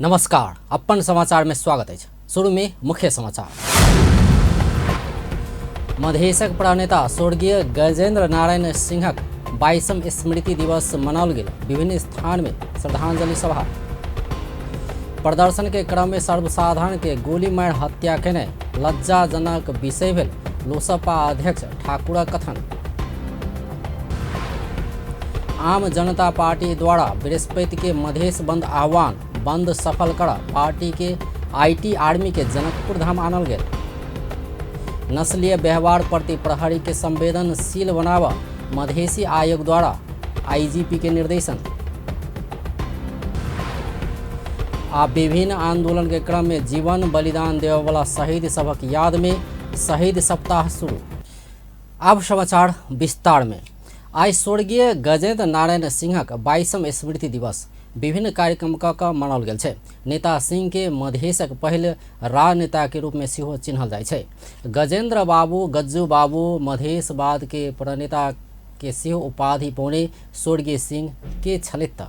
नमस्कार, अपन समाचार में स्वागत अछि। शुरू में मुख्य समाचार। मधेशक प्रणेता स्वर्गीय गजेंद्र नारायण सिंहक 22म स्मृति दिवस मनाओल गेल। विभिन्न स्थान में श्रद्धांजलि सभा। प्रदर्शन के क्रम में सर्वसाधारण के गोली मारि हत्या केने लज्जाजनक विषय भेल लोसपा अध्यक्ष ठाकुरक कथन। आम जनता पार्टी द्वारा बृहस्पति के मधेश बंद आह्वान, बंद सफल कर पार्टी के IT army के जनकपुर धाम आनल गेल। नस्लीय व्यवहार प्रति प्रहरी के संवेदनशील बनावा मधेसी आयोग द्वारा आईजीपी के निर्देशन। आ विभिन्न आंदोलन के क्रम में जीवन बलिदान देवे वाला शहीद सभक याद में शहीद सप्ताह शुरू। अब समाचार विस्तार में। आइ स्वर्गीय गजेंद्र नारायण सिंहक 22म स्मृति दिवस विभिन्न कार्यक्रम क मनाओल गेल छै। नेता सिंह के मधेशक पहिल राजनेता के रूप में सेहो चिन्हल जाइ छै। गजेंद्र बाबू, गज्जू बाबू मधेशवाद के प्रणेता के सेहो उपाधि पौने स्वर्गीय सिंह के छलथि।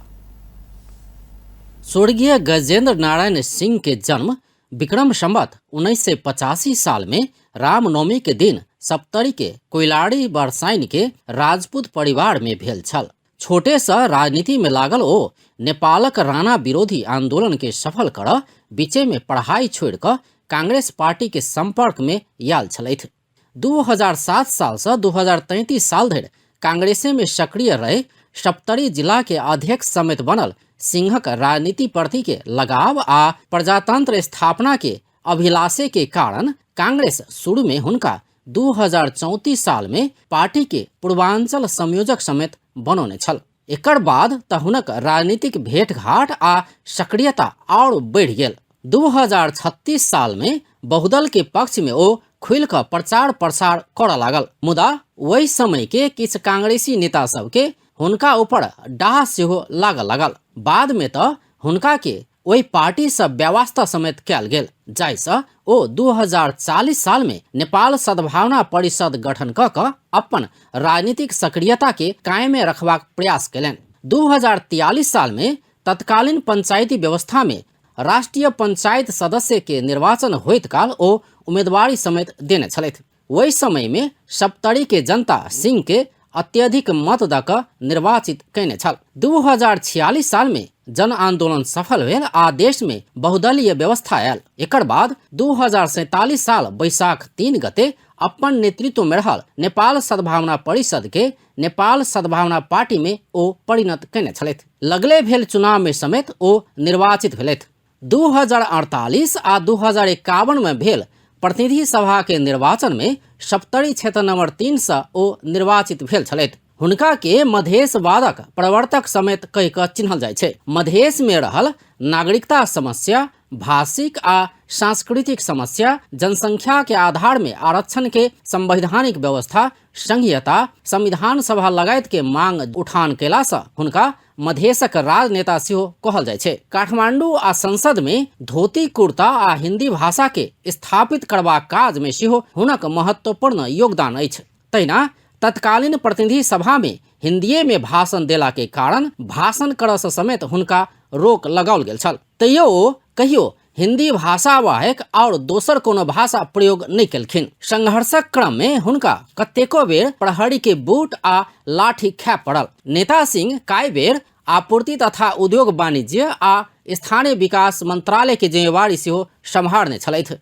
स्वर्गीय गजेंद्र नारायण सिंह के जन्म विक्रम संवत 1985 साल में रामनवमी के दिन सप्तरी के कोइलाड़ी बरसाइन के राजपूत परिवार में भेल छल। छोटे से राजनीति में लागल ओ नेपालक राणा विरोधी आंदोलन के सफल कर बीचे में पढ़ाई छोड़ कर कांग्रेस पार्टी के संपर्क में आयल छलथि। 2007 साल से 2033 साल धरि कांग्रेसे में सक्रिय रहे सप्तरी जिला के अध्यक्ष समेत बनल सिंहक राजनीति प्रति के लगाव आ प्रजातंत्र स्थापना के अभिलाषे के कारण कांग्रेस शुरू में हुनका 2034 साल में पार्टी के पूर्वांचल संयोजक समेत बनौने छल। एकर बाद त हुनक राजनीतिक भेंटघाट आ सक्रियता और बढ़ि गेल। 2036 साल में बहुदल के पक्ष में ओ खुलि कऽ प्रचार प्रसार करऽ लागल, मुदा ओहि समय के किछु कांग्रेसी नेता सबके हुनका ऊपर डाह सेहो लागऽ लागल। बाद में तऽ हुनका के ओहि पार्टी सँ व्यवस्था समेत कयल गेल, जाहिसँ ओ 2040 साल में नेपाल सद्भावना परिषद गठन कऽ कऽ अपन राजनीतिक सक्रियता के कायमे रखबाक प्रयास कयलनि। 2043 साल में तत्कालीन पंचायती व्यवस्था में राष्ट्रीय पंचायत सदस्य के निर्वाचन होइत काल ओ उम्मीदवारी समेत देने छलथि। ओहि समय में सप्तरी के जनता सिंह के अत्यधिक मत दऽ कऽ निर्वाचित कयने छल। 2046 साल में जन आंदोलन सफल भेल आ देश में बहुदलीय व्यवस्था आयल। एकर बाद 2047 साल बैसाख 3 गते अपन नेतृत्व में रहल नेपाल सद्भावना परिषद के नेपाल सद्भावना पार्टी में ओ परिणत कयने छलथि। लगले भेल चुनाव में समेत ओ निर्वाचित भेलथि। 2048 आ 2051 में भेल प्रतिनिधि सभा के निर्वाचन में सप्तरी क्षेत्र नंबर 3 से ओ निर्वाचित भेल छलथि। हुनका के मधेशवादक प्रवर्तक समेत कहि कऽ चिन्हल जाइ छै। मधेश में रहल नागरिकता समस्या, भाषिक आ सांस्कृतिक समस्या, जनसंख्या के आधार में आरक्षण के संवैधानिक व्यवस्था, संघीयता, संविधान सभा लगायत के मांग उठान केला सँ हुनका मधेशक राजनेता सेहो कहल जाइ छै। काठमांडू आ संसद में धोती कुर्ता आ हिंदी भाषा के स्थापित करबाक काज में सेहो हुनक महत्वपूर्ण योगदान अछि। तहिना तत्कालीन प्रतिनिधि सभा में हिंदीए में भाषण देला के कारण भाषण करऽ सँ समेत हुनका रोक लगाओल गेल छल। तैयो ओ कहियो हिंदी भाषा वाहेक और दोसर कोनो भाषा प्रयोग नहि केलखिन। संघर्षक क्रम में हुनका कतेको बेर प्रहरी के बूट आ लाठी खाय पड़ल। नेता सिंह कई बेर आपूर्ति तथा उद्योग वाणिज्य आ स्थानीय विकास मंत्रालय के जिम्मेवारी सेहो सम्हारने छलथि।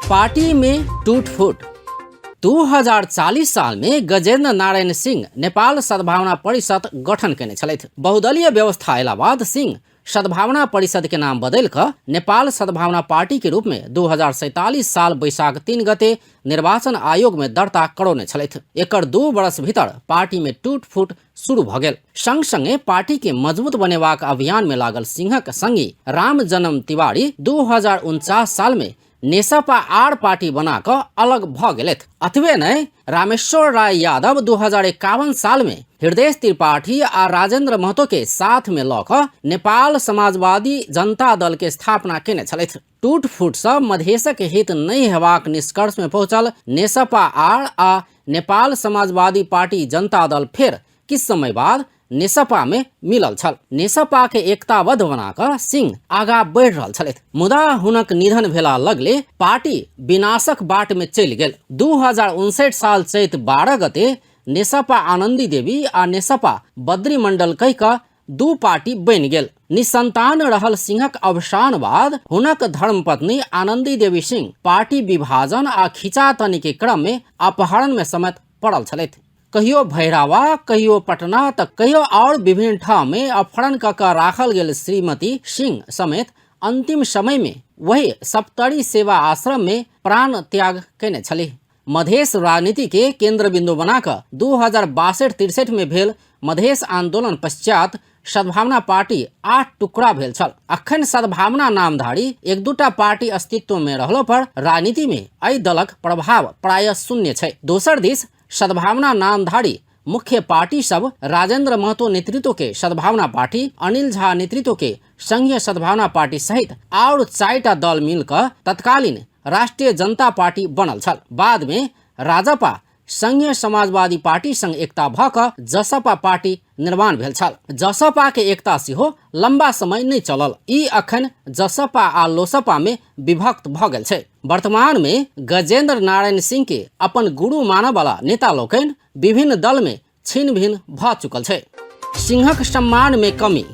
पार्टी में टूट फूट। 2040 साल में गजेंद्र नारायण सिंह नेपाल सद्भावना परिषद गठन केने छलथि। बहुदलीय व्यवस्था अयला बाद सिंह सद्भावना परिषद के नाम बदलि कऽ नेपाल सद्भावना पार्टी के रूप में 2047 साल बैसाख 3 गते निर्वाचन आयोग में दर्ता करौने छलथि। एकर 2 वर्ष भीतर पार्टी में टूट फूट शुरू भऽ गेल। संग संगे पार्टी के मजबूत बनेबाक अभियान में लागल सिंहक संगी राम जन्म तिवारी 2049 साल में नेसपा आर पार्टी बना कऽ अलग भऽ गेलथि। अतबे नहि, रामेश्वर राय यादव 2051 साल में हृदय त्रिपाठी आ राजेंद्र महतो के साथ में लऽ कऽ नेपाल समाजवादी जनता दल के स्थापना केने छलथि। टूट फूट सँ मधेशक हित नहि हेबाक निष्कर्ष में पहुंचल नेसपा आर आ नेपाल समाजवादी पार्टी जनता दल फेर किछु समय बाद नेसपा में मिलल छल। नेसपा के एकताबद्ध बना कऽ सिंह आगा बढ़ि रहल छलथि, मुदा हुनक निधन भेला लगले पार्टी विनाशक बाट में चलि गेल। 2059 साल चैत 12 गते नेसपा आनंदी देवी आ नेसपा बद्री मंडल कहि कऽ दू पार्टी बनि गेल। निसंतान रहल सिंहक अवसान बाद हुनक धर्मपत्नी आनंदी देवी सिंह पार्टी विभाजन आ खिंचातनी के क्रम में अपहरण में समेत पड़ल छलथि। कहियो भैरावा, कहियो पटना तऽ कहियो आओर विभिन्न ठाम में अपहरण कऽ कऽ राखल गेल श्रीमती सिंह समेत अंतिम समय में वही सप्तरी सेवा आश्रम में प्राण त्याग केने छलीह। मधेश राजनीति के केंद्र बिंदु बना कऽ 2062-63 में भेल मधेश आंदोलन पश्चात सद्भावना पार्टी 8 टुकड़ा भेल छल। अखन सद्भावना नामधारी एक दूटा पार्टी अस्तित्व में रहलो पर राजनीति में एहि दलक प्रभाव प्रायः शून्य छै। दोसर दिस सद्भावना नामधारी मुख्य पार्टी सब राजेंद्र महतो नेतृत्व के सद्भावना पार्टी, अनिल झा नेतृत्व के संघीय सद्भावना पार्टी सहित और 4टा दल मिलकर तत्कालीन राष्ट्रीय जनता पार्टी बनल छल। बाद में राजपा संघीय समाजवादी पार्टी संग एकता भऽ कऽ जसपा पार्टी निर्माण भेल छल। जसपा के एकता सेहो लंबा समय नहि चलल। ई अखन जसपा आ लोसपा में विभक्त भऽ गेल छै। वर्तमान में गजेंद्र नारायण सिंह के अपन गुरु मानऽ वाला नेता लोकनि विभिन्न दल में छिन्न भिन्न भऽ चुकल छै। सिंहक सम्मान में कमी।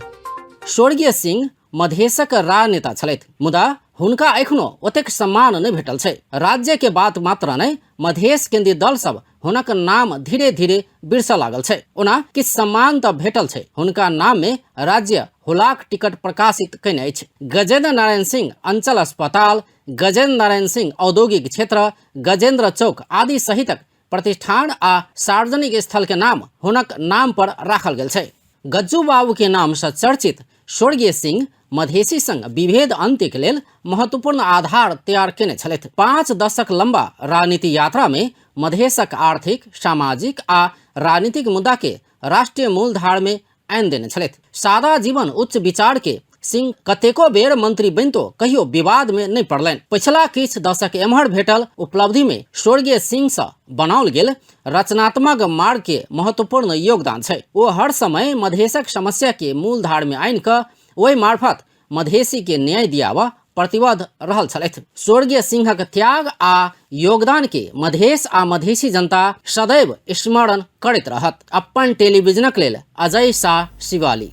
स्वर्गीय सिंह मधेशक राजनेता छलथि, मुदा हुनका एखनो ओतेक सम्मान नहि भेटल छै। राज्य के बात मात्र नहि, मधेश केंद्रीय दल सब हुनक नाम धीरे धीरे बिरसऽ लागल छै। ओना किछु सम्मान तऽ भेटल छै, हुनका नाम में राज्य हुलाक टिकट प्रकाशित कयने अछि। गजेंद्र नारायण सिंह अंचल अस्पताल, गजेंद्र नारायण सिंह औद्योगिक क्षेत्र, गजेंद्र चौक आदि सहितक प्रतिष्ठान आ सार्वजनिक स्थल के नाम हुनक नाम पर राखल गेल छै। गज्जू बाबू के नाम से चर्चित स्वर्गीय सिंह मधेसी संग विभेद अंत्य के लेल महत्वपूर्ण आधार तैयार केने छलथि। 5 दशक लंबा राजनीति यात्रा में मधेशक आर्थिक, सामाजिक आ राजनीतिक मुद्दा के राष्ट्रीय मूलधार में आनि देने छलथि। सादा जीवन उच्च विचार के सिंह कतेको बेर मंत्री बनितो कहियो विवाद में नहीं पड़लनि। पछिला किछु दशक एम्हर भेटल उपलब्धि में स्वर्गीय सिंह से बनाओल गेल रचनात्मक मार्ग के महत्वपूर्ण योगदान छै। ओ हर समय मधेशक समस्या के मूलधार में आनि कऽ ओहि मार्फत मधेसी के न्याय दियाबऽ प्रतिबद्ध रहल छलथि। स्वर्गीय सिंहक त्याग आ योगदान के मधेश आ मधेसी जनता सदैव स्मरण करैत रहत। अपन टेलीविजनक लेल अजय शाह शिवाली।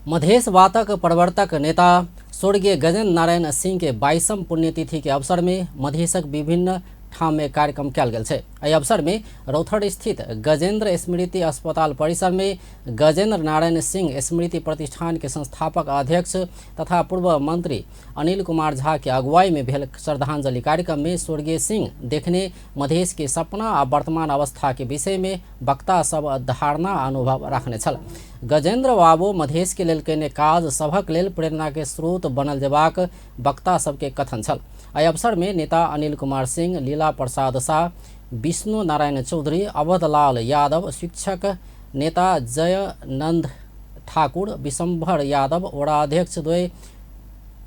मधेश वातक प्रवर्तक नेता स्वर्गीय गजेन्द्र नारायण सिंह के 22म पुण्यतिथि के अवसर में मधेशक विभिन्न ठाम में कार्यक्रम कयल गेल छै। एहि अवसर में रौथर स्थित गजेंद्र स्मृति अस्पताल परिसर में गजेंद्र नारायण सिंह स्मृति प्रतिष्ठान के संस्थापक अध्यक्ष तथा पूर्व मंत्री अनिल कुमार झा के अगुवाई में भेल श्रद्धांजलि कार्यक्रम में स्वर्गीय सिंह देखने मधेश के सपना आ वर्तमान अवस्था के विषय में वक्ता सब धारणा अनुभव रखने छल। गजेंद्र बाबू मधेश के लेल कयने काज सभक लेल प्रेरणा के स्रोत बनल जेबाक वक्ता सबके कथन छल। एहि अवसर में नेता अनिल कुमार सिंह, लीला प्रसाद शाह, विष्णु नारायण चौधरी, अवधलाल यादव, शिक्षक नेता जयनंद ठाकुर, विशंभर यादव, वडा अध्यक्ष द्वय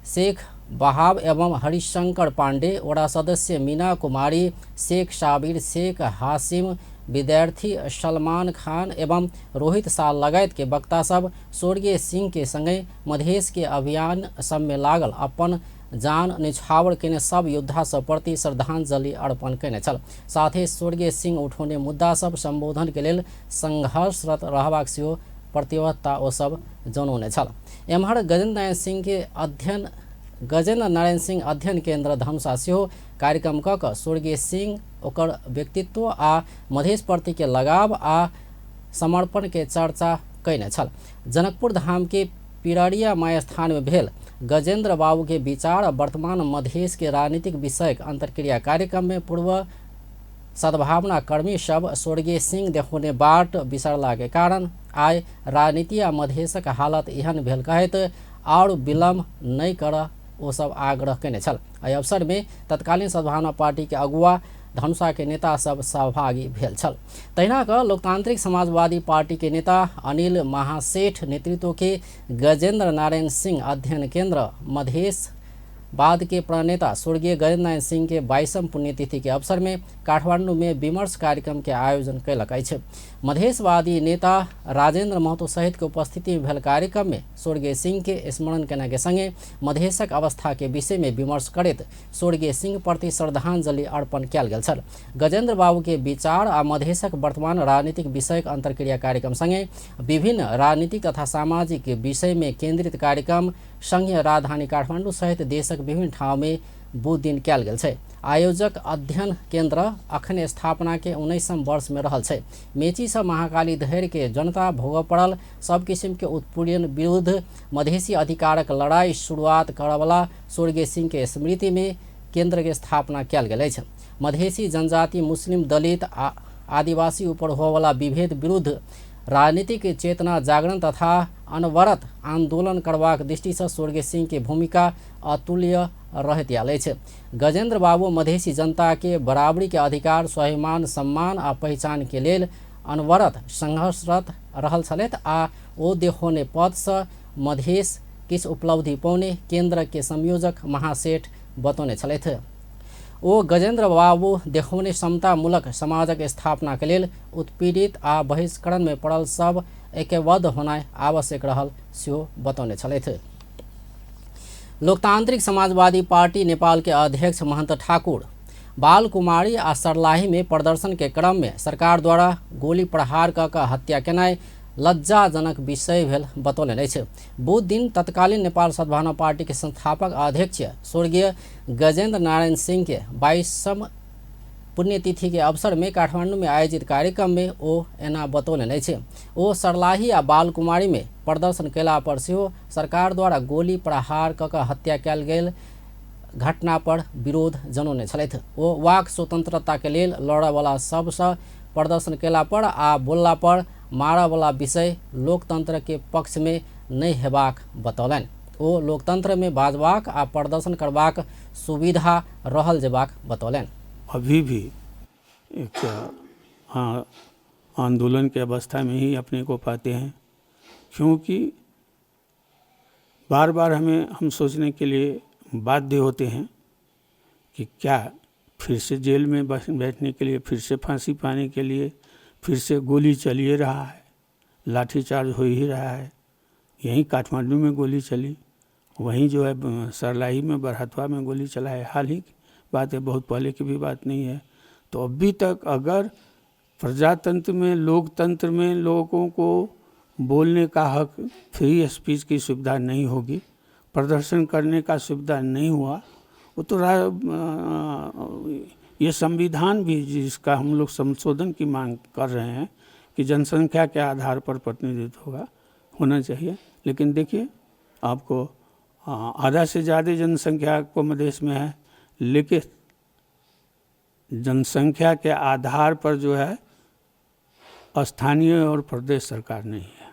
शेख बहाब एवं हरिशंकर पांडे, वडा सदस्य मीना कुमारी, शेख साबिर, शेख हासिम, विद्यार्थी सलमान खान एवं रोहित शाह लगायत के वक्ता सब स्वर्गीय सिंह के संगे मधेश के अभियान सब में लागल अपन जान निछावर केने सब योद्धा सब प्रति श्रद्धांजलि अर्पण केने छल। साथ ही स्वर्गीय सिंह उठौने मुद्दा सब संबोधन के लेल संघर्षरत रहबाक सेहो प्रतिबद्धता ओ सब जनौने छल। एम्हर गजेन्द्र नारायण सिंह के अध्ययन गजेन्द्र नारायण सिंह अध्ययन केंद्र धनुषा सेहो कार्यक्रम कऽ कऽ स्वर्गीय सिंह ओकर व्यक्तित्व आ मधेश प्रति के लगाव आ समर्पण के चर्चा कयने छल। जनकपुर धाम के पिररिया माय स्थान में भेल गजेंद्र बाबू के विचार आ वर्तमान मधेश के राजनीतिक विषयक अंतर्क्रिया कार्यक्रम में पूर्व सद्भावना कर्मी सब स्वर्गीय सिंह देखौने बाट बिसरला के कारण आइ राजनीति आ मधेशक हालत एहन भेल कहैत आओर विलम्ब नहि करऽ ओ सब आग्रह कयने छल। एहि अवसर में तत्कालीन सद्भावना पार्टी के अगुआ धनुषा के नेता सब सहभागी भेल छल। तहिना कऽ लोकतांत्रिक समाजवादी पार्टी के नेता अनिल महासेठ नेतृत्व के गजेंद्र नारायण सिंह अध्ययन केंद्र मधेश बाद के प्रणेता स्वर्गीय गजेन्द्र नारायण सिंह के 22म पुण्यतिथि के अवसर में काठमांडू में विमर्श कार्यक्रम के आयोजन कयलक अछि। मधेशवादी नेता राजेंद्र महतो सहित के उपस्थिति में भेल कार्यक्रम में स्वर्गीय सिंह के स्मरण केना के संगे मधेशक अवस्था के विषय में विमर्श करैत स्वर्गीय सिंह प्रति श्रद्धांजलि अर्पण कयल गेल छल। गजेंद्र बाबू के विचार आ मधेशक वर्तमान राजनीतिक विषयक अंतर्क्रिया कार्यक्रम संगे विभिन्न राजनीतिक तथा सामाजिक विषय में केंद्रित कार्यक्रम संघीय राजधानी काठमांडू सहित देशक विभिन्न ठाउँ में बुध दिन कयल गेल छै। आयोजक अध्ययन केंद्र अखन स्थापना के 19म वर्ष में रहल छै। मेची से महाकाली धरि के जनता भोगऽ पड़ल सब किसिम के उत्पीड़न विरुद्ध मधेसी अधिकारक लड़ाई शुरुआत करऽवला स्वर्गीय सिंह के स्मृति में केंद्र के स्थापना कयल गेल अछि। मधेसी जनजाति, मुस्लिम, दलित आ आदिवासी ऊपर होवला विभेद विरुद्ध राजनीतिक चेतना जागरण तथा अनवरत आंदोलन करबाक दृष्टिसँ स्वर्गीय सिंह के भूमिका अतुल्य रहैत आयल अछि। गजेंद्र बाबू मधेसी जनता के बराबरी के अधिकार, स्वाभिमान, सम्मान आ पहिचान के लेल अनवरत संघर्षरत रहल छलथि आ ओ देखौने पदसँ मधेस किछु उपलब्धि पौने केंद्र के संयोजक महासेठ बतौने छलथि। ओ गजेंद्र बाबू देखौने समतामूलक समाजक स्थापना के लेल उत्पीड़ित आ बहिष्करण में पड़ल सब ऐक्यबद्ध होनाइ आवश्यक रहल सेहो बतौने छलथि। लोकतांत्रिक समाजवादी पार्टी नेपाल के अध्यक्ष महंत ठाकुर बालकुमारी आ सरलाही में प्रदर्शन के क्रम में सरकार द्वारा गोली प्रहार कऽ कऽ हत्या केनाइ लज्जाजनक विषय भेल बतौलनि अछि। बुध दिन तत्कालीन नेपाल सद्भावना पार्टी के संस्थापक अध्यक्ष स्वर्गीय गजेंद्र नारायण सिंह के 22म पुण्यतिथि के अवसर में काठमांडू में आयोजित कार्यक्रम में ओ एना बतौलनि अछि। ओ सरलाही आ बालकुमारी में प्रदर्शन कयला पर सेहो सरकार द्वारा गोली प्रहार कऽ कऽ हत्या कयल गेल घटना पर विरोध जनौने छलथि। ओ वाक स्वतंत्रता के लेल लड़यवला सबसँ प्रदर्शन कयला पर आ बोलला पर मारयवला विषय लोकतंत्र के पक्ष में नहि हेबाक बतौलनि। ओ लोकतंत्र में बाजबाक आ प्रदर्शन करबाक सुविधा रहल जेबाक बतौलनि। अभी भी एक आंदोलन के अवस्था में ही अपने को पाते हैं, क्योंकि बार बार हमें हम सोचने के लिए बाध्य होते हैं कि क्या फिर से जेल में बैठने के लिए, फिर से फांसी पाने के लिए, फिर से गोली चलिए रहा है, लाठी चार्ज हो ही रहा है। यहीं काठमांडू में गोली चली, वहीं जो है सरलाही में बरहतवा में गोली चला है। हाल ही की बात है, बहुत पहले की भी बात नहीं है। तो अभी तक अगर प्रजातंत्र में, लोकतंत्र में लोगों को बोलने का हक, फ्री स्पीच की सुविधा नहीं होगी, प्रदर्शन करने का सुविधा नहीं हुआ, वो तो ये संविधान भी जिसका हम लोग संशोधन की मांग कर रहे हैं कि जनसंख्या के आधार पर प्रतिनिधित्व होगा, होना चाहिए, लेकिन देखिए आपको आधा से ज़्यादा जनसंख्या को मधेश में है, लेकिन जनसंख्या के आधार पर जो है स्थानीय और प्रदेश सरकार नहीं है।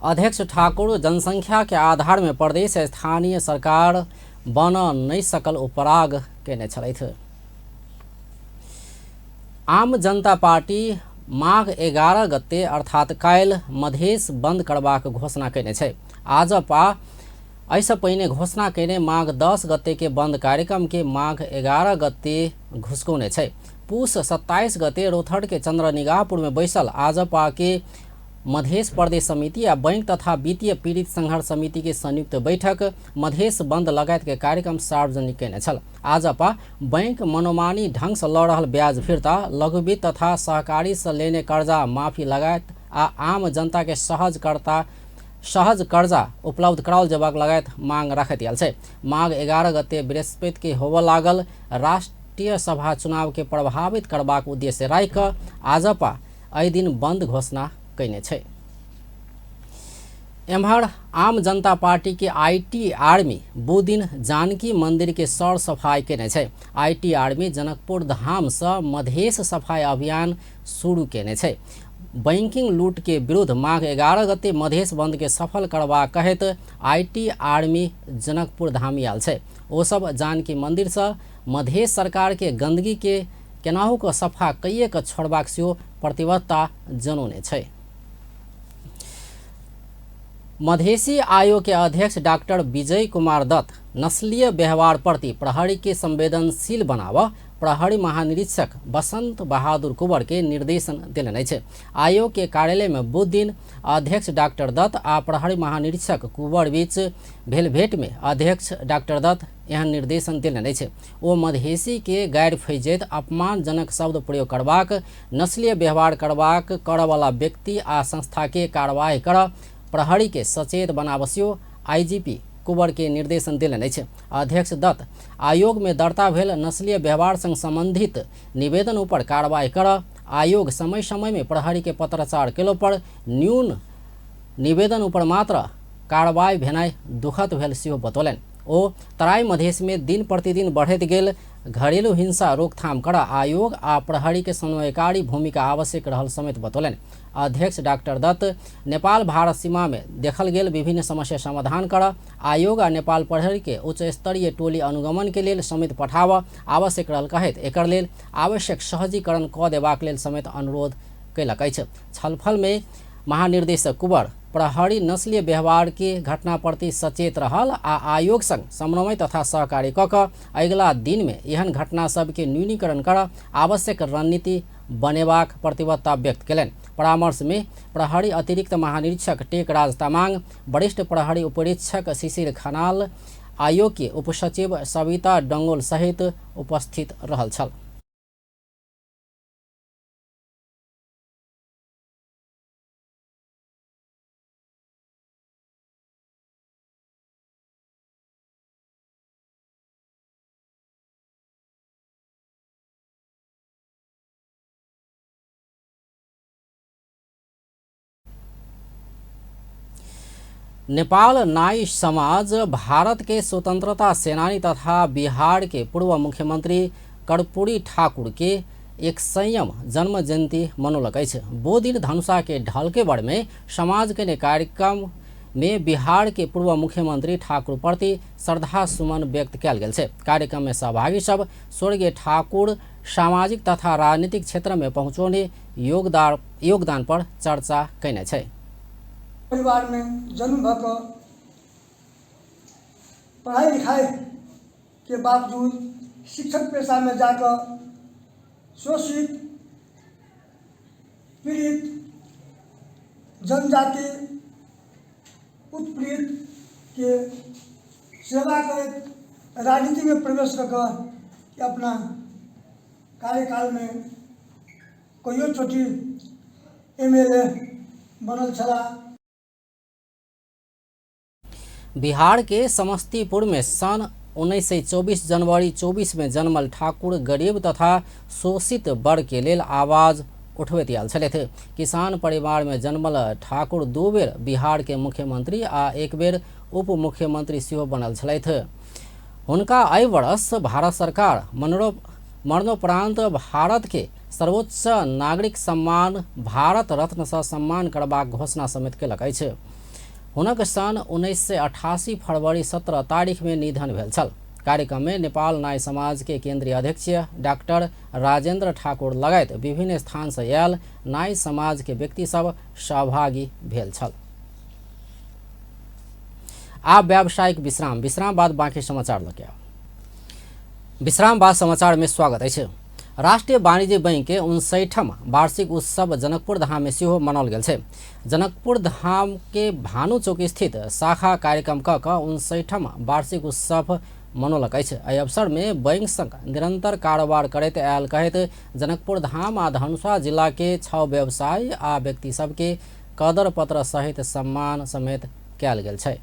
अध्यक्ष ठाकुर जनसंख्या के आधार में प्रदेश स्थानीय सरकार बन नहीं सकल उपराग केने छलथि। आम जनता पार्टी माघ 11 गते अर्थात काल्हि मधेश बंद करबाक घोषणा केने छै। आजपा एहिसँ पहिने घोषणा केने माघ 10 गते के बंद कार्यक्रम के माघ 11 गते घुसकौने छै। पुस 27 गते रोथड़ के चंद्रनिगाहपुर में बैसल आजपा के मधेश प्रदेश समिति आ बैंक तथा वित्तीय पीड़ित संघर्ष समिति के संयुक्त बैठक मधेश बंद लगायत के कार्यक्रम सार्वजनिक केने छल। आजपा बैंक मनोमानी ढंग से लऽ रहल ब्याज फिर्ता, लघुवित्त तथा सहकारी से लेने कर्जा माफी लगायत आ आम जनता के सहज कर्जा उपलब्ध कराओल जेबाक लगायत मांग राखैत आयल छै। माघ 11 गते बृहस्पति के होबऽ लागल राष्ट्रीय सभा चुनाव के प्रभावित करबाक उद्देश्य राखि कऽ आजपा एहि दिन बंद घोषणा कयने छै। एम्हर आम जनता पार्टी के IT army बुध दिन जानकी मंदिर के सर सफाई केने छै। IT army Janakpur धाम से मधेश सफाई अभियान शुरू केने छै। बैंकिंग लूट के विरुद्ध माघ 11 गते मधेश बंद के सफल करबा कहैत IT army Janakpur धाम आयल छै। ओ सब जानकी मंदिर से मधेश सरकार के गंदगी के केनाहु के सफा कइए के छोड़बाक सेहो प्रतिबद्धता जनौने छै। मधेसी आयोग के अध्यक्ष डॉक्टर विजय कुमार दत्त नस्लीय व्यवहार प्रति प्रहरी के संवेदनशील बनाव प्रहरी महानिरीक्षक बसंत बहादुर कुंवर के निर्देशन देलनि अछि। आयोग के कार्यालय में बुध दिन अध्यक्ष डॉक्टर दत्त आ प्रहरी महानिरीक्षक कुंवर बीच भेल भेंट में अध्यक्ष डॉक्टर दत्त एहन निर्देशन देलनि अछि। ओ मधेसी के गैर फैजैत अपमानजनक शब्द प्रयोग करबाक, नस्लीय व्यवहार करबाक करऽवला व्यक्ति आ संस्था के कार्रवाई कर प्रहरी के सचेत बनावस्यो आईजीपी कुंवर के निर्देशन देलनि अछि। अध्यक्ष दत्त आयोग में दर्ता भेल नस्लीय व्यवहार संग संबंधित निवेदन ऊपर कार्रवाई कर आयोग समय समय में प्रहरी के पत्राचार केलो पर न्यून निवेदन ऊपर मात्र कार्रवाई भेनाइ दुखद भेल सेहो बतौलनि। ओ तराई मधेश में दिन प्रतिदिन बढ़ैत गेल घरेलू हिंसा रोकथाम कर आयोग आ प्रहरी के समन्वयकारी भूमिका आवश्यक रहल समेत बतौलनि। अध्यक्ष डॉक्टर दत्त नेपाल भारत सीमा में देखल गेल विभिन्न समस्या समाधान कर आयोग आ नेपाल प्रहरी के उच्च स्तरीय टोली अनुगमन के लेल समेत पठाव आवश्यक रहल कहैत एकर लेल आवश्यक सहजीकरण क देबाक लेल समेत अनुरोध कयलक अछि। छलफल में महानिर्देशक कुंवर प्रहरी नस्लीय व्यवहार के घटना प्रति सचेत रहल आ आयोग संग समन्वय तथा सहकार्य क क अगिला दिन में एहन घटना सबके न्यूनीकरण कर आवश्यक रणनीति बनेबाक प्रतिबद्धता व्यक्त कयलनि। परामर्श में प्रहरी अतिरिक्त महानिरीक्षक टेकराज तामाङ, वरिष्ठ प्रहरी उपरीक्षक शिशिर खनाल, आयोग के उपसचिव सविता डंगोल सहित उपस्थित रहल छल। नेपाल नाई समाज भारत के स्वतंत्रता सेनानी तथा बिहार के पूर्व मुख्यमंत्री कर्पूरी ठाकुर के एक संयम जन्म जयंती मनौलक अछि। वो दिन धनुषा के ढलकेबर में समाज के कार्यक्रम में बिहार के पूर्व मुख्यमंत्री ठाकुर प्रति श्रद्धा सुमन व्यक्त कयल गेल छै। कार्यक्रम में सहभागी सब स्वर्गीय ठाकुर सामाजिक तथा राजनीतिक क्षेत्र में पहुँचौने योगदान पर चर्चा कयने छै। परिवार में जन्म भऽ कऽ पढ़ाइ लिखाइके बावजूद शिक्षक पेशामे जाकऽ शोषित पीड़ित जनजाति उत्पीड़ितके सेवा करैत राजनीतिमे प्रवेश कऽ कऽ अपना कार्यकालमे कइयो चोटी एम एल ए बनल छलाह। बिहार के समस्तीपुर में सन 1924 जनवरी 24 में जन्मल ठाकुर गरीब तथा शोषित वर्ग के लेल आवाज उठबैत आयल छलथि। किसान परिवार में जन्मल ठाकुर 2 बेर बिहार के मुख्यमंत्री आ 1 बेर उप मुख्यमंत्री सेहो बनल छलथि। हुनका एहि वर्ष भारत सरकार मरणोपरांत भारत के सर्वोच्च नागरिक सम्मान भारत रत्न से सम्मान करबाक घोषणा समेत केलक अछि। हुनक सन 1988 फरवरी 17 तारीख में निधन भेल छल। कार्यक्रम में नेपाल नाई समाज के केंद्रीय अध्यक्ष डॉक्टर राजेंद्र ठाकुर लगायत विभिन्न स्थान से आयल नाई समाज के व्यक्ति सब सहभागी भेल छल। आब व्यावसायिक विश्राम, विश्राम बाद बाकी समाचार लऽ के आउ। विश्राम बाद समाचार में स्वागत अछि। राष्ट्रीय वाणिज्य बैंक के 59ठम वार्षिक उत्सव जनकपुर धाम में सेहो मनाओल गेल छै। जनकपुर धाम के भानु चौक स्थित शाखा कार्यक्रम क क 59ठम वार्षिक उत्सव मनौलक अछि। एहि अवसर में बैंक संग निरंतर कारोबार करैत आयल कहैत जनकपुर धाम आ धनुषा जिला के 6 व्यवसायी आ व्यक्ति सबके कदर पत्र सहित सम्मान समेत कयल गेल छै।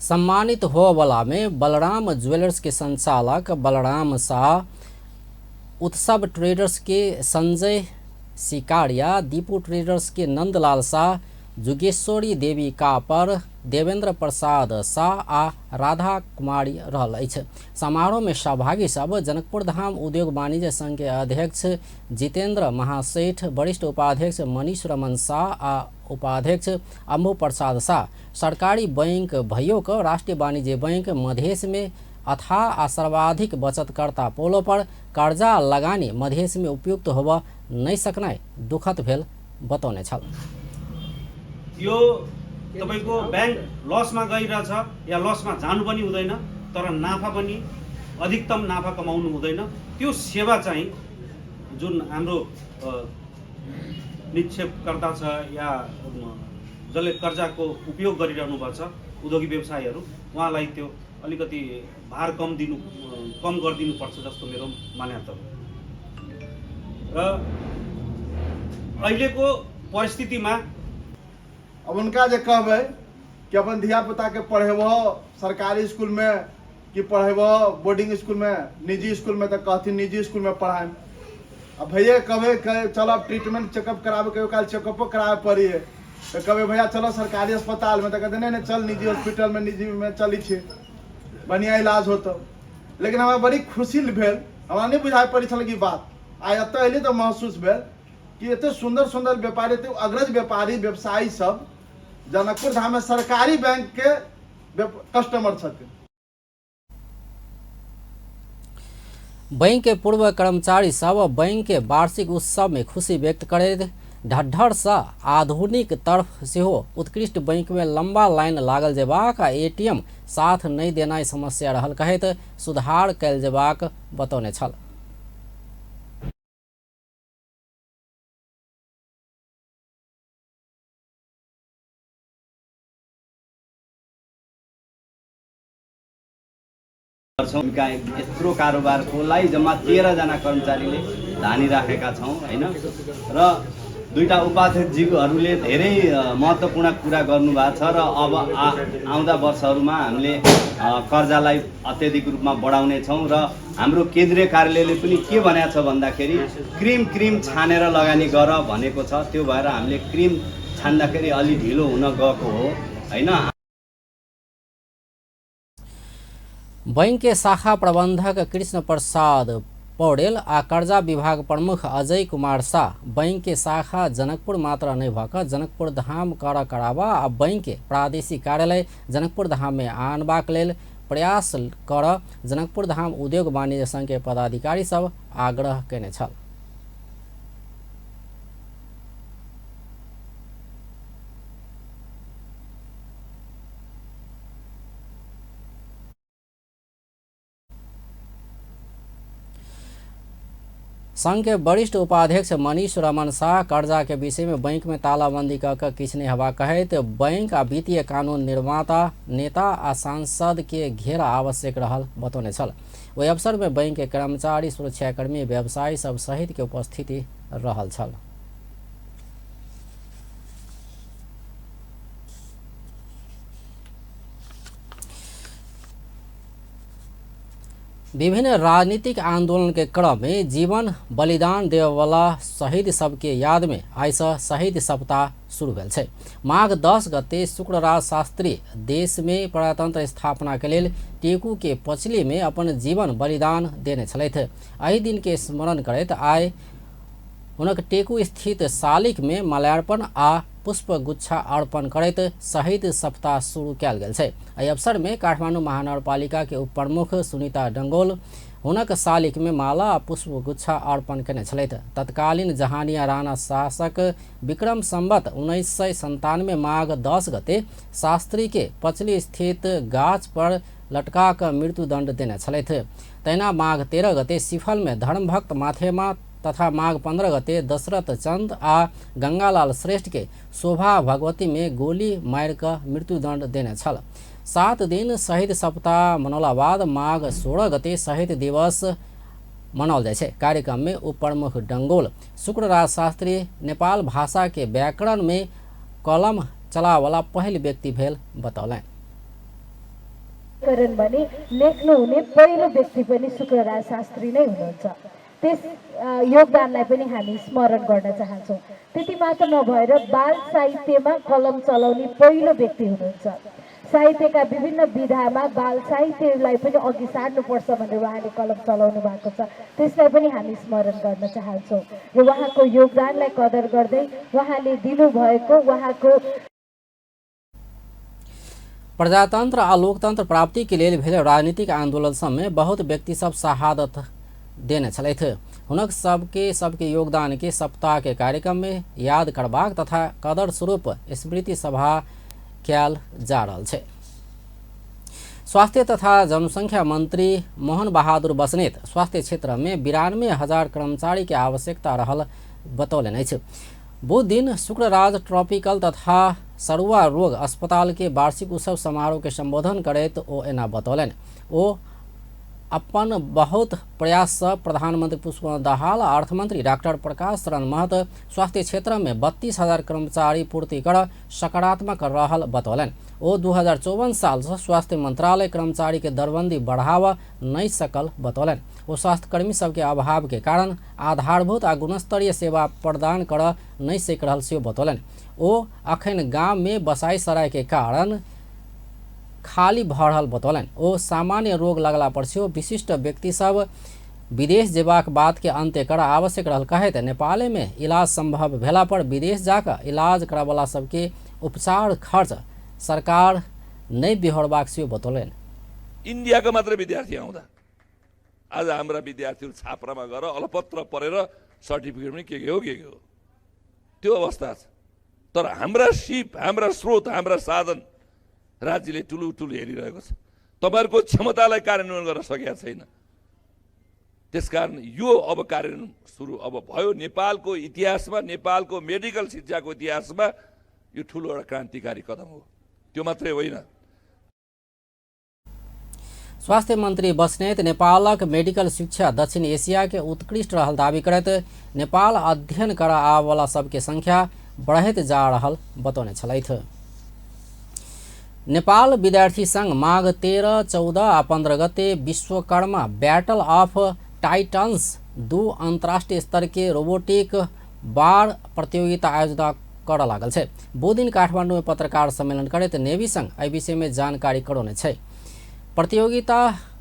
सम्मानित होवला में बलराम ज्वेलर्स के संचालक बलराम शाह, उत्सव ट्रेडर्स के संजय सिकारिया, दीपू ट्रेडर्स के नंदलाल शाह, जुगेश्वरी देवी कापर, देवेन्द्र प्रसाद शाह आ राधा कुमारी रहल अछि। समारोह में सहभागी सब जनकपुर धाम उद्योग वाणिज्य संघ के अध्यक्ष जितेंद्र महासेठ, वरिष्ठ उपाध्यक्ष मनीष रमन शाह आ उपाध्यक्ष अम्बु प्रसाद शाह सरकारी बैंक भयो क राष्ट्रीय वाणिज्य बैंक मधेश में अथाह आ सर्वाधिक बचतकर्ता पोलो पर कर्जा लगानी मधेश में उपयुक्त होब नहीं सकनाइ दुखद भेल बतौने छल। यो तपाईको बैंक लसमा गइरहेछ या लसमा जानु पनि हुँदैन, तर नाफा पनि अधिकतम नाफा कमाउनु हुँदैन। त्यो सेवा चाहिँ जुन हाम्रो निक्षेपकर्ता छ या जसले कर्जाको उपयोग गरिरहनु भएको छ उद्योगी व्यवसायीहरू, उहाँलाई त्यो अलिकति भार कम दिनु, कम गरिदिनुपर्छ जस्तो मेरो मान्यता हो। र अहिलेको परिस्थितिमा अब उनका जे कहबै कि अपन धियापुताके पढ़ेबहो सरकारी स्कूलमे कि पढ़ेबहो बोर्डिंग स्कूलमे, निजी स्कूलमे, तऽ कहथिन निजी स्कूलमे पढ़ायब। आ भैये कहबै चलब ट्रीटमेंट चेकअप कराबे, कहियो काल चेकअपो कराबे पड़ी है तऽ कहबै भैया चलो सरकारी अस्पतालमे, तऽ कहते नहीं नहीं चल निजी हॉस्पिटलमे, निजीमे चलै छियै, बढ़िआँ इलाज होतौ। लेकिन हमरा बड़ी खुशी भेल, हमरा नहि बुझाइ पड़ै छल कि बात आइ एतऽ एली तऽ महसूस भेल कि एते सुन्दर सुन्दर व्यापारी, एते अग्रज व्यापारी व्यवसायी सब जनकपुर धाम में सरकारी बैंक के कस्टमर छथिन। बैंक के पूर्व कर्मचारी सब बैंक के वार्षिक उत्सव में खुशी व्यक्त करैत ढड्ढर सँ आधुनिक तरफ सेहो उत्कृष्ट बैंक में लंबा लाइन लागल जेबाक आ एटीएम साथ नहि देनाइ समस्या रहल कहैत सुधार कयल जेबाक बतौने छल। गर्छौँ। उनका यत्रो कारोबारकोलाई जम्मा 13 जना कर्मचारीले धानिराखेका छौँ होइन। र दुईटा उपाध्यक्षज्यूहरूले धेरै महत्त्वपूर्ण कुरा गर्नुभएको छ र अब आउँदा वर्षहरूमा हामीले कर्जालाई अत्यधिक रूपमा बढाउनेछौँ। र हाम्रो केन्द्रीय कार्यालयले पनि के भनेको छ भन्दाखेरि क्रिम क्रिम छानेर लगानी गर भनेको छ। त्यो भएर हामीले क्रिम छान्दाखेरि अलि ढिलो हुन गएको हो होइन। बैंक के शाखा प्रबंधक कृष्ण प्रसाद पौडेल आ कर्जा विभाग प्रमुख अजय कुमार शाह बैंक के शाखा जनकपुर मात्र नहि भऽ कऽ जनकपुर धाम कर कराबा आ बैंक के प्रादेशिक कार्यालय जनकपुर धाम में आनबाक लेल प्रयास कर जनकपुर धाम उद्योग वाणिज्य संघ के पदाधिकारी सब आग्रह कयने छल। संघ के वरिष्ठ उपाध्यक्ष मनीष रमन शाह कर्जा के विषय में बैंक में तालाबंदी कऽ कऽ किछु नहि हेबाक कहैत बैंक आ वित्तीय कानून निर्माता नेता आ सांसद के घेरा आवश्यक रहल बतौने छल। ओहि अवसर में बैंक के कर्मचारी, सुरक्षाकर्मी, व्यवसायी सब सहित के उपस्थिति रहल छल। विभिन्न राजनीतिक आंदोलन के क्रम में जीवन बलिदान देववाला शहीद सबके याद में आइ सँ शहीद सप्ताह शुरू भेल छै। माघ 10 गते शुक्रराज शास्त्री देश में प्रजातंत्र स्थापना के लेल टेकू के पचली में अपन जीवन बलिदान देने छलथि। एहि दिन के स्मरण करैत आइ हुनक टेकू स्थित शालिक में माल्यार्पण आ पुष्पगुच्छा अर्पण करैत शहीद सप्ताह शुरू कयल गेल छै। एहि अवसर में काठमांडू महानगरपालिका के उप प्रमुख सुनीता डंगोल हुनक शालिक में माला आ पुष्पगुच्छा अर्पण केने छलथि। तत्कालीन जहानिया राणा शासक विक्रम संवत 1997 माघ 10 गते शास्त्री के पचली स्थित गाछ पर लटका कऽ मृत्युदंड देने छलथि। तहिना माघ 13 गते सिफल में धर्मभक्त माथेमा तथा माघ 15 गते दशरथ चंद आ गंगालाल श्रेष्ठ के शोभा भगवती में गोली मारि कऽ मृत्युदंड देने छल। 7 दिन शहीद सप्ताह मनौला बाद माघ 16 गते शहीद दिवस मनाओल जाइ छै। कार्यक्रम में उप प्रमुख डंगोल शुक्रराज शास्त्री नेपाल भाषा के व्याकरण में कलम चलावला पहिल व्यक्ति भेल बतौलनि। करण भने लेख्नुहुने पहिलो व्यक्ति पनि शुक्रराज शास्त्री नै हुनुहुन्छ। त्यस योगदानलाई पनि हामी स्मरण गर्न चाहन्छौँ। त्यति मात्र नभएर बाल साहित्यमा कलम चलाउने पहिलो व्यक्ति हुनुहुन्छ। साहित्यका विभिन्न विधामा बाल साहित्यलाई पनि अघि सार्नुपर्छ भनेर उहाँले कलम चलाउनु भएको छ, त्यसलाई पनि हामी स्मरण गर्न चाहन्छौँ र उहाँको योगदानलाई कदर गर्दै उहाँले दिनुभएको उहाँको प्रजातंत्र आ लोकतंत्र प्राप्ति के लेल भेल राजनीतिक आंदोलन सबमे बहुत व्यक्ति सब शहादत देने छलथि। हुनक सबके सबके योगदान के सप्ताह के कार्यक्रम में याद करबाक तथा कदर स्वरूप स्मृति सभा कयल जा रहल छै। स्वास्थ्य तथा जनसंख्या मंत्री मोहन बहादुर बस्नेत स्वास्थ्य क्षेत्र में 92,000 कर्मचारी के आवश्यकता रहल बतौलनि अछि। बुध दिन शुक्रराज ट्रॉपिकल तथा सरुआ रोग अस्पताल के वार्षिक उत्सव समारोह के संबोधन करैत ओ एना बतौलनि। ओ अपन बहुत प्रयाससँ प्रधानमंत्री पुष्पकमल दाहाल आ अर्थमंत्री डॉक्टर प्रकाश शरण महत स्वास्थ्य क्षेत्र में 32,000 कर्मचारी पूर्ति कर सकारात्मक रहल बतौलनि। ओ 2054 सालसँ स्वास्थ्य मंत्रालय कर्मचारी के दरबंदी बढ़ावा नहि सकल बतौलनि। ओ स्वास्थ्यकर्मी सबके अभाव के कारण आधारभूत आ गुणस्तरीय सेवा प्रदान कर नहि सकि रहल सेहो बतौलनि। ओ अखन गाम में बसाई सराय के कारण खाली भऽ रहल बतौलनि। ओ सामान्य रोग लगला पर सेहो विशिष्ट व्यक्ति सब विदेश जेबाक बात के अंत्य कर आवश्यक रहल कहैत नेपाल में इलाज संभव भेला पर विदेश जाकर इलाज करावला सबके उपचार खर्च सरकार नहि बिहोरबाक सेहो बतौलनि। इन्डियाको मात्रै विद्यार्थी आउँदा आज हाम्रा विद्यार्थीहरू छाप्रामा गएर अलपत्र परेर सर्टिफिकेट पनि के हो के हो त्यो अवस्था छ। तर हाम्रा सिप, हाम्रा स्रोत, हाम्रा साधन राज्यले ठुलो ठुलो हेरिरहेको छ, तपाईहरुको क्षमतालाई कार्यान्वयन गर्न सकेका छैन। त्यसकारण यो अब कार्यान्वयन सुरु अब भयो। नेपालको इतिहासमा, नेपालको मेडिकल शिक्षाको इतिहासमा यो ठुलो एउटा क्रान्तिकारी कदम हो। त्यो मात्रै होइन, स्वास्थ्य मंत्री बस्नेत नेपालक मेडिकल शिक्षा दक्षिण एशिया के उत्कृष्ट रहल दावी करैत नेपाल अध्ययन कर आबवला सबके संख्या बढ़ैत जा रहल बतौने छलथि। नेपाल विद्यार्थी संघ माघ 13, 14 आ 15 गते विश्वकर्मा बैटल ऑफ टाइटन्स 2 अंतर्राष्ट्रीय स्तर के रोबोटिक बार प्रतियोगिता आयोजना कर लागल छै। बुध दिन काठमांडू में पत्रकार सम्मेलन करैत नेवी संघ एहि विषय में जानकारी करौने छै। प्रतियोगिता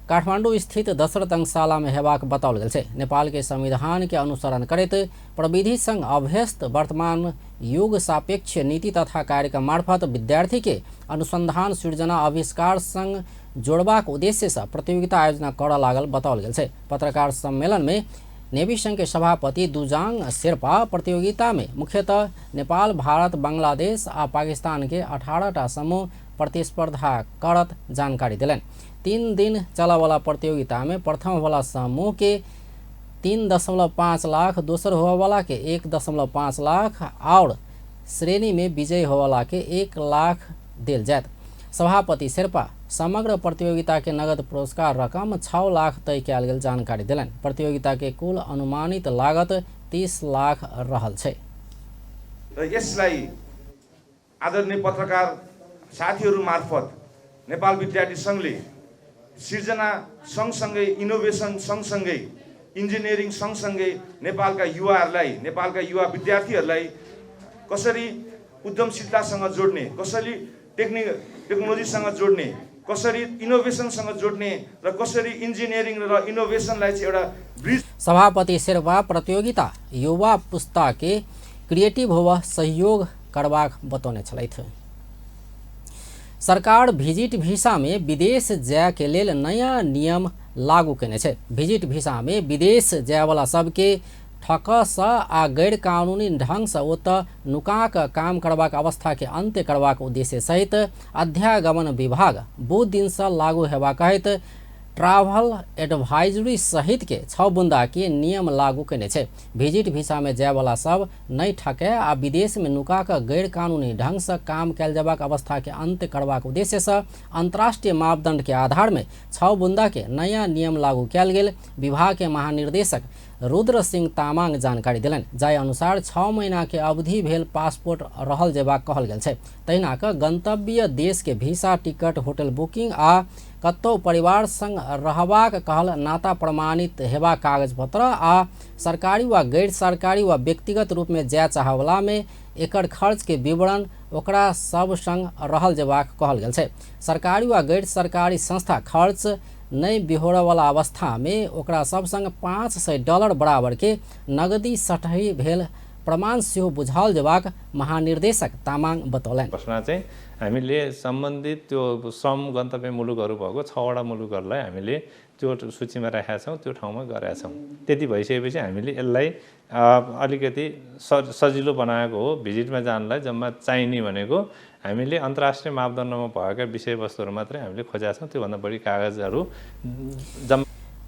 काठमांडू स्थित दशरथ अंकशाला में हेबाक बताओल गेल छै। नेपाल के संविधान के अनुसरण करैत प्रविधि संघ अभ्यस्त वर्तमान युग सापेक्ष नीति तथा कार्यक्रम मार्फत विद्यार्थी के अनुसंधान, सृजना, आविष्कार संग जोड़बाक उद्देश्य से प्रतियोगिता आयोजना कर लागल बताओल गेल छै। पत्रकार सम्मेलन में नेवी संघ के सभापति दुजांग शेर्पा प्रतियोगिता में मुख्यतः नेपाल, भारत, बांग्लादेश आ पाकिस्तान के 18टा समूह प्रतिस्पर्धा करत जानकारी दिलनि। 3 दिन चलऽवला प्रतियोगिता में प्रथम वाला समूह के 3.5 लाख, दोसर होवाला के 1.5 लाख और श्रेणी में विजयी होवाला के 1 लाख देल जायत। सभापति शेर्पा समग्र प्रतियोगिता के नगद पुरस्कार रकम 6 लाख तय कयल गेल जानकारी दिलनि। प्रतियोगिता के कुल अनुमानित लागत 30 लाख रहल छै। र यसलाई आदरणीय पत्रकार साथीहरू मार्फत नेपाल विद्यार्थी संघले सिर्जना सँगसँगै, इनोभेसन सँगसँगै, इन्जिनियरिङ सँगसँगै नेपालका युवाहरूलाई, नेपालका युवा विद्यार्थीहरूलाई कसरी उद्यमशीलतासँग जोड्ने, कसरी टेक्नोलोजीसँग जोड्ने, कसरी इनोभेसनसँग जोड्ने र कसरी इन्जिनियरिङ र इनोभेसनलाई चाहिँ एउटा ब्रिज। सभापति शेर्पा प्रतियोगिता युवा पुस्ता के क्रिएटिव होवा सहयोग करबाक बतौने छलथि। सरकार भिजिट भिसा में विदेश जाय के लेल नया नियम लागू केने छै। भिजिट भिसा में विदेश जायवला सबके ठकसँ आ गैर कानूनी ढंगसँ ओतऽ नुका कऽ काम करबाक अवस्था के अंत्य करबाक उद्देश्य सहित अध्यागमन विभाग बुध दिनसँ लागू हेबाक कहैत ट्रैवल एडवाइजरी सहित के 6 बुंदा के नियम लागू केने छै। भिजिट भिसा में जायवला सब नहि ठके आ विदेश में नुका कऽ गैर कानूनी ढंग से काम कयल जयबाक अवस्था के अंत्य करबाक उद्देश्य से अंतर्राष्ट्रीय मापदंड के आधार में 6 बुंदा के नया नियम लागू कयल गेल विभाग के महानिर्देशक रुद्र सिंह तामाङ जानकारी देलनि। जाहि अनुसार 6 महीना के अवधि भेल पासपोर्ट रहल जेबाक कहल गेल छै। तहिना क गंतव्य देश के वीसा, टिकट, होटल बुकिंग आ कतौ परिवार संग रहबाक कहल नाता प्रमाणित हेबाक कागज पत्र आ सरकारी वा गैर सरकारी वा व्यक्तिगत रूप में जाय चाहवला में एकर खर्च के विवरण ओकरा सब संग रहल जेबाक कहल गेल छै। सरकारी वा गैर सरकारी संस्था खर्च नहि बिहोरवला अवस्था में ओकरा सब संग $500 बराबर के नगदी सटही भेल प्रमाण सेहो बुझाओल जेबाक महानिर्देशक तामाङ बतौलनि। घोषणा चाहिँ हामीले सम्बन्धित त्यो श्रम गन्तव्य मुलुकहरू भएको 6वटा मुलुकहरूलाई हामीले त्यो सूचीमा राखेका छौँ, त्यो ठाउँमा गरेका छौँ। त्यति भइसकेपछि हामीले यसलाई अलिकति सजिलो बनाएको हो। भिजिटमा जानलाई जम्मा चाहिने भनेको हामीले अन्तर्राष्ट्रिय मापदण्डमा भएका विषयवस्तुहरू मात्रै हामीले खोजेका छौँ, त्योभन्दा बढी कागजहरू जम्मा।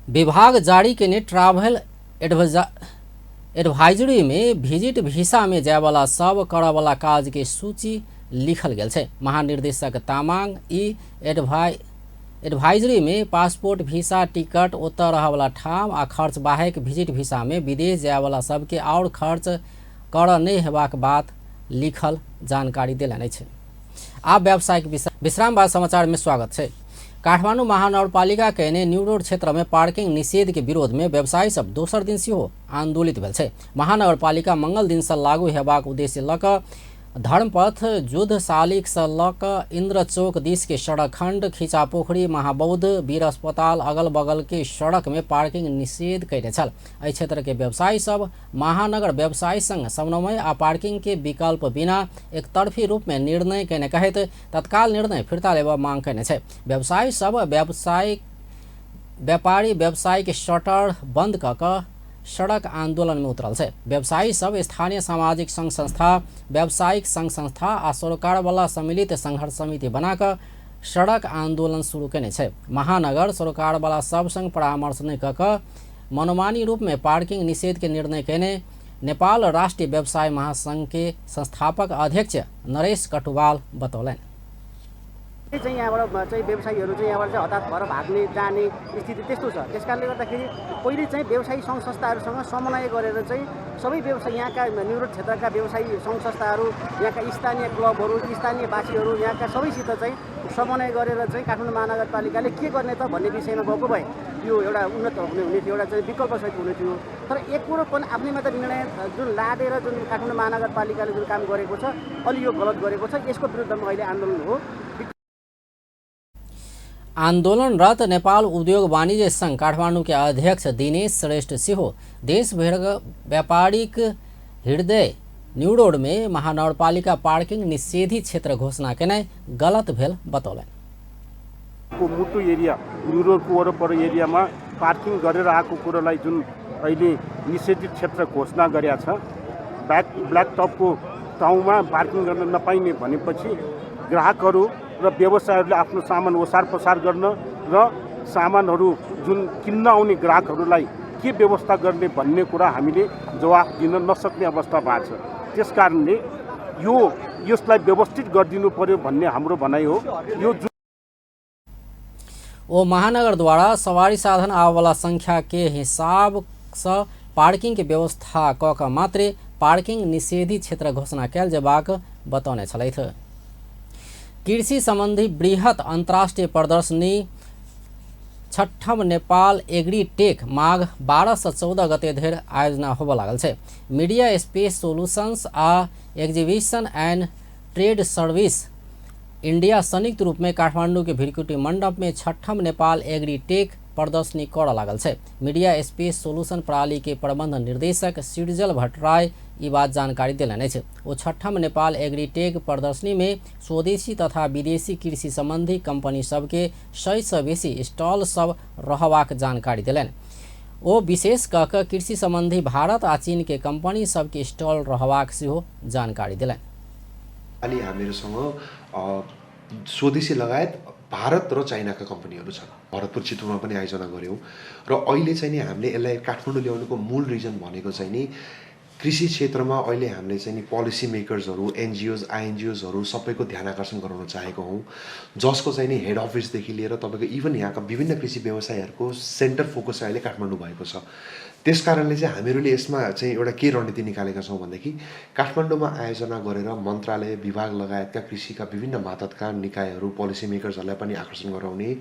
विभाग जारी केने ट्राभल एडवाइजरी में भिजिट वीसा में जायवाला सब करवाला काज के सूची लिखल गेल छै। महानिर्देशक तामाङ ई एडवाइजरी में पासपोर्ट, वीसा, टिकट, ओतऽ रहवला ठाम आ खर्च बाहेक भिजिट वीसा में विदेश जायवाला सबके और खर्च कर नहि हेबाक बात लिखल जानकारी देलनि अछि। आब व्यावसायिक विश्राम बाद समाचार में स्वागत छै। काठमाडौँ महानगरपालिका के न्यू रोड क्षेत्र में पार्किंग निषेध के विरोध में व्यवसायी सब दोसर दिन सेहो आंदोलित भेल छै। महानगरपालिका मंगल दिन से लागू हेबाक उद्देश्य लऽ कऽ धर्मपथ, जुद्ध शालिक से लऽ कऽ इंद्र चौक दिस के सड़क खंड, खींचा पोखरी, महाबौद्ध, वीर अस्पताल अगल बगल के सड़क में पार्किंग निषेध कयने छल। एहि क्षेत्र के व्यवसायी सब महानगर व्यवसायी संघ समन्वय आ पार्किंग के विकल्प बिना एकतरफी रूप में निर्णय कयने कहैत तत्काल निर्णय फिर्ता लेबऽ मांग कयने छै। व्यवसायी सब व्यापारी व्यवसाय के शटर बंद कऽ कऽ सड़क आंदोलन में उतरल छै। व्यवसायी सब स्थानीय सामाजिक संघ संस्था, व्यावसायिक संघ संस्था आ सरोकारवाला सम्मिलित संघर्ष समिति बनाकऽ सड़क आंदोलन शुरू केने छै। महानगर सरोकारवाला सब संग परामर्श नहि कऽ कऽ मनोमानी रूप में पार्किंग निषेध के निर्णय केने नेपाल राष्ट्रीय व्यवसाय महासंघ के संस्थापक अध्यक्ष नरेश कटुवाल बतौलनि। चाहिँ यहाँबाट चाहिँ व्यवसायीहरू चाहिँ यहाँबाट चाहिँ हताहत भएर भाग्ने जाने स्थिति त्यस्तो छ। त्यस कारणले गर्दाखेरि पहिले चाहिँ व्यवसायी सङ्घ संस्थाहरूसँग समन्वय गरेर चाहिँ सबै व्यवसायी यहाँका न्यू रोड क्षेत्रका व्यवसायी सङ्घ संस्थाहरू, यहाँका स्थानीय क्लबहरू, स्थानीयवासीहरू, यहाँका सबैसित चाहिँ समन्वय गरेर चाहिँ काठमाडौँ महानगरपालिकाले के गर्ने त भन्ने विषयमा गएको भए यो एउटा उन्नत हुने थियो, एउटा चाहिँ विकल्पसहित हुने थियो। तर एक कुरो पनि आफ्नै मात्र निर्णय जुन लादेर जुन काठमाडौँ महानगरपालिकाले जुन काम गरेको छ अलि यो गलत गरेको छ, यसको विरुद्धमा अहिले आन्दोलन हो। आंदोलनरत नेपाल उद्योग वाणिज्य संघ काठमाडौँ के अध्यक्ष दिनेश श्रेष्ठ सेहो देशभरिक व्यापारिक हृदय न्यू रोड में महानगरपालिका पार्किंग निषेधित क्षेत्र घोषणा केनाइ गलत भेल बतौलनि। मुटु एरिया न्यू रोडको वरपर एरियामा पार्किङ गरेर आएको कुरोलाई जुन अहिले निषेधित क्षेत्र घोषणा गरेको छ, ब्ल्याक टपको ठाउँमा पार्किङ गर्न नपाइने भनेपछि ग्राहकहरू र व्यवसायीहरूले आफ्नो सामान ओसार पसार गर्न र सामानहरू जुन किन्न आउने ग्राहकहरूलाई के व्यवस्था गर्ने भन्ने कुरा हामीले जवाफ दिन नसक्ने अवस्था भएको छ। त्यस कारणले यो यसलाई व्यवस्थित गरिदिनु पर्यो भन्ने हाम्रो भनाइ हो। यो ओ महानगर द्वारा सवारी साधन आबयवला संख्या के हिसाब से पार्किंग के व्यवस्था क कऽ मात्रे पार्किंग निषेधित क्षेत्र घोषणा कयल जेबाक बतौने छलथि। कृषि संबंधी बृहत अंतर्राष्ट्रीय प्रदर्शनी छठम नेपाल एग्रीटेक माघ 12 से 14 गते धरि आयोजना होबय लागल छै। मीडिया स्पेस सॉल्यूशंस आ exhibition and trade service India संयुक्त रूप में काठमांडू के भृकुटी मंडप में छठम नेपाल एग्रीटेक प्रदर्शनी करऽ लागल छै। मीडिया स्पेस सॉल्यूशन प्रणाली के प्रबंध निर्देशक सिरजल भट्टराई ई बात जानकारी देलनि अछि। ओ छठम नेपाल एग्रीटेक प्रदर्शनी में स्वदेशी तथा विदेशी कृषि संबंधी कंपनी सबके 100 से बेसी स्टॉल सब रहबाक जानकारी देलनि। ओ विशेष कऽ कऽ कृषि संबंधी भारत आ चीन के कंपनी सबके स्टॉल रहबाक सेहो जानकारी देलनि। अलि हामीहरूसँग स्वदेशी लगायत भारत र चाइनाका कम्पनीहरू छन्। भरतपुर चितवनमा पनि आयोजना गऱ्यौँ र अहिले चाहिँ नि हामीले यसलाई काठमाडौँ ल्याउनुको मूल रिजन भनेको चाहिँ नि कृषि क्षेत्रमा अहिले हामीले चाहिँ नि पोलिसी मेकर्सहरू, एनजिओज, आइएनजिओजहरू सबैको ध्यान आकर्षण गराउन चाहेको हौँ, जसको चाहिँ नि हेड अफिसदेखि लिएर तपाईँको इभन यहाँका विभिन्न कृषि व्यवसायहरूको सेन्टर फोकस चाहिँ अहिले काठमाडौँ भएको छ। त्यस कारणले चाहिँ हामीहरूले यसमा चाहिँ एउटा के रणनीति निकालेका छौँ भनेदेखि काठमाडौँमा आयोजना गरेर मन्त्रालय, विभाग लगायतका कृषिका विभिन्न मातहतका निकायहरू, पोलिसी मेकर्सहरूलाई पनि आकर्षण गराउने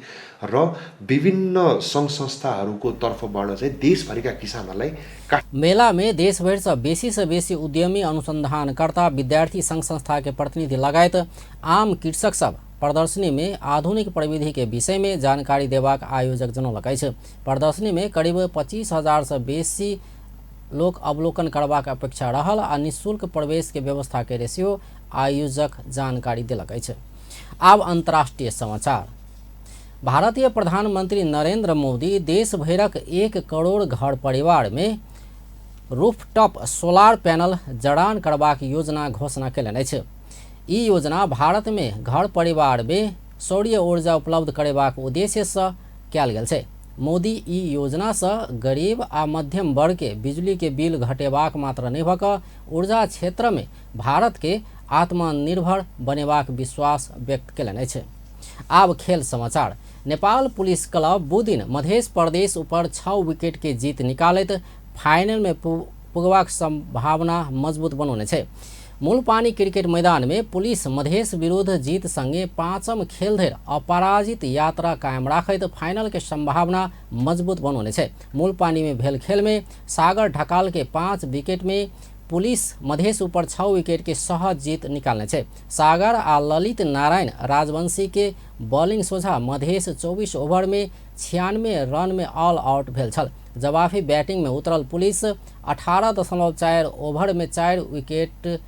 र विभिन्न सङ्घ संस्थाहरूको तर्फबाट चाहिँ देशभरिका किसानहरूलाई मेला में देश भरि से बेसी से बेसी उद्यमी, अनुसंधानकर्ता, विद्यार्थी, संघ संस्था के प्रतिनिधि लगायत आम कृषक सब प्रदर्शनी में आधुनिक प्रविधि के विषय में जानकारी देबाक आयोजक जनौलक अछि। प्रदर्शनी में करीब 25,000 से बेसी लोक अवलोकन करबाक अपेक्षा रहल आ निःशुल्क प्रवेश के व्यवस्था के सेहो आयोजक जानकारी देलक अछि। आब अंतर्राष्ट्रीय समाचार। भारतीय प्रधानमंत्री नरेंद्र मोदी देश भरिक 1 करोड़ घर परिवार में रूफटॉप सोलार पैनल जड़ान करबाक योजना घोषणा केलनि अछि। ई योजना भारत में घर परिवार में सौर्य ऊर्जा उपलब्ध करेबाक उद्देश्य से कयल गेल छै। मोदी ई योजना से गरीब आ मध्यम वर्ग के बिजली के बिल घटेबाक मात्र नहि भऽ कऽ ऊर्जा क्षेत्र में भारत के आत्मनिर्भर बनेबाक विश्वास व्यक्त केलनि अछि। आब खेल समाचार। नेपाल पुलिस क्लब बुधदिन मध्य प्रदेश ऊपर 6 विकेट के जीत निकालैत फाइनल में पुगबाक संभावना मजबूत बनौने छै। मूलपानी क्रिकेट मैदान में पुलिस मधेश विरुद्ध जीत संगे 5म खेल धरि अपराजित यात्रा कायम राखैत फाइनल के संभावना मजबूत बनौने छै। मूलपानी में भेल खेल में सागर ढकाल के 5 विकेट में पुलिस मधेश ऊपर 6 विकेट के सहज जीत निकालने छै। सागर आ ललित नारायण राजवंशी के बॉलिंग सोझा मधेश 24 ओवर में 96 रन में ऑल आउट भेल छल। जवाफी बैटिंग में उतरल पुलिस 18.4 ओवर में 4 विकेट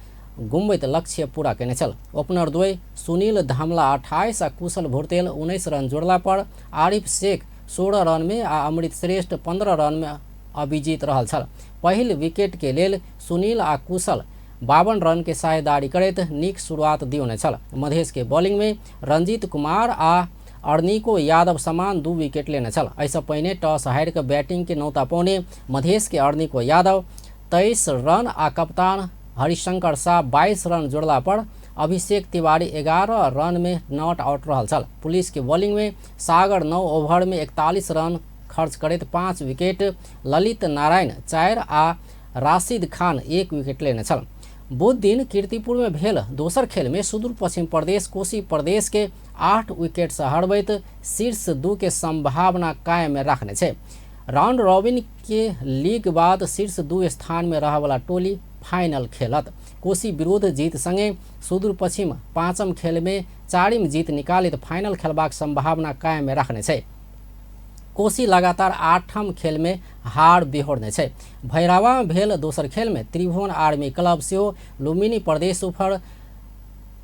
गुमबैत लक्ष्य पूरा केने छल। ओपनर द्वय सुनील धामला 28 आ कुशल भुर्तेल 19 रन जोड़ला पर आरिफ शेख 16 रन में आ अमृत श्रेष्ठ 15 रन में अभिजीत रहल छल। पहिल विकेट के लेल सुनील आ कुशल 52 रन के साझेदारी करैत नीक शुरुआत दियौने छल। मधेश के बॉलिंग में रंजीत कुमार आ अर्निको यादव समान 2 विकेट लेने छल। एहिसँ पहिने टॉस हारि कऽ बैटिंग के नौता पौने मधेश के अर्निको यादव 23 रन आ कप्तान हरिशंकर शाह 22 रन जोड़ला पर अभिषेक तिवारी 11 रन में not out रहल छल। पुलिस के बॉलिंग में सागर 9 ओवर में 41 रन खर्च करैत 5 विकेट, ललित नारायण 4 आ राशिद खान 1 विकेट लेने छल। बुध दिन कीर्तिपुर में भेल दोसर खेल में सुदूर पश्चिम प्रदेश कोसी प्रदेश के 8 विकेट से हरबैत शीर्ष 2 के संभावना कायम में रखने छै। राउंड रॉबिन के लीग बाद शीर्ष 2 स्थान में रहवाला टोली फाइनल खेलत। कोसी विरुद्ध जीत संगे सुदूर पश्चिम 5म खेल में 4म जीत निकालित फाइनल खेलबाक संभावना कायम में रखने छै। कोसी लगातार 8म खेल में हार बिहोरने छै। भैरवा में भेल दोसर खेल में त्रिभुवन आर्मी क्लब सेहो लुम्बिनी प्रदेश ऊपर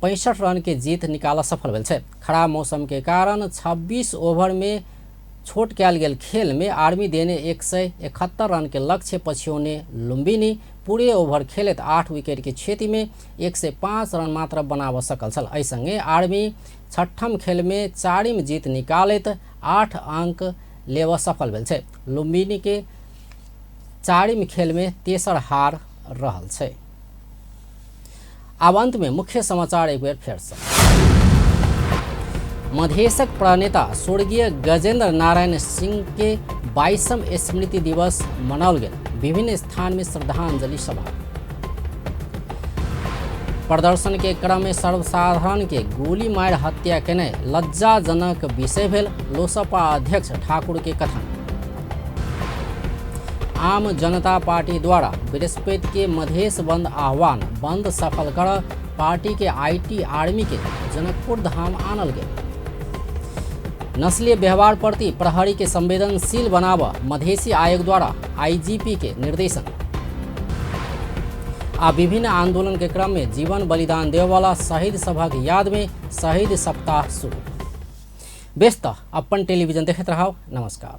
65 रन के जीत निकाल सफल भेल छै। खराब मौसम के कारण 26 ओवर में छोट कयल गेल खेल में आर्मी देने 171 रन के लक्ष्य पछ्यौने लुम्बिनी पूरे ओवर खेलैत 8 विकेट के क्षति में 105 रन मात्र बनाब सकल छल। एहि संगे आर्मी 6ठम खेल में 4म जीत निकालैत 8 अंक लेब सफल भेल छै। लुम्बिनी के 4म खेल में तेसर हार रहल छै। आब अंत में मुख्य समाचार एक बेर फेर से। मधेशक प्रणेता स्वर्गीय गजेंद्र नारायण सिंह के 22म स्मृति दिवस मनाओल गेल। विभिन्न स्थान में श्रद्धांजलि सभा। प्रदर्शन के क्रम में सर्वसाधारण के गोली मार हत्या केने लज्जाजनक विषय भेल लोसपा अध्यक्ष ठाकुर के कथन। आम जनता पार्टी द्वारा बृहस्पति के मधेश बंद आह्वान, बंद सफल कर पार्टी के IT army के जनकपुर धाम आनल गेल। नस्लीय व्यवहार प्रति प्रहरी के संवेदनशील बनाब मधेसी आयोग द्वारा आईजीपी के निर्देशन। आ विभिन्न आंदोलन के क्रम में जीवन बलिदान देववाला शहीद सभक याद में शहीद सप्ताह शुरू। बेस त अपन टेलीविजन देखैत रहो। नमस्कार।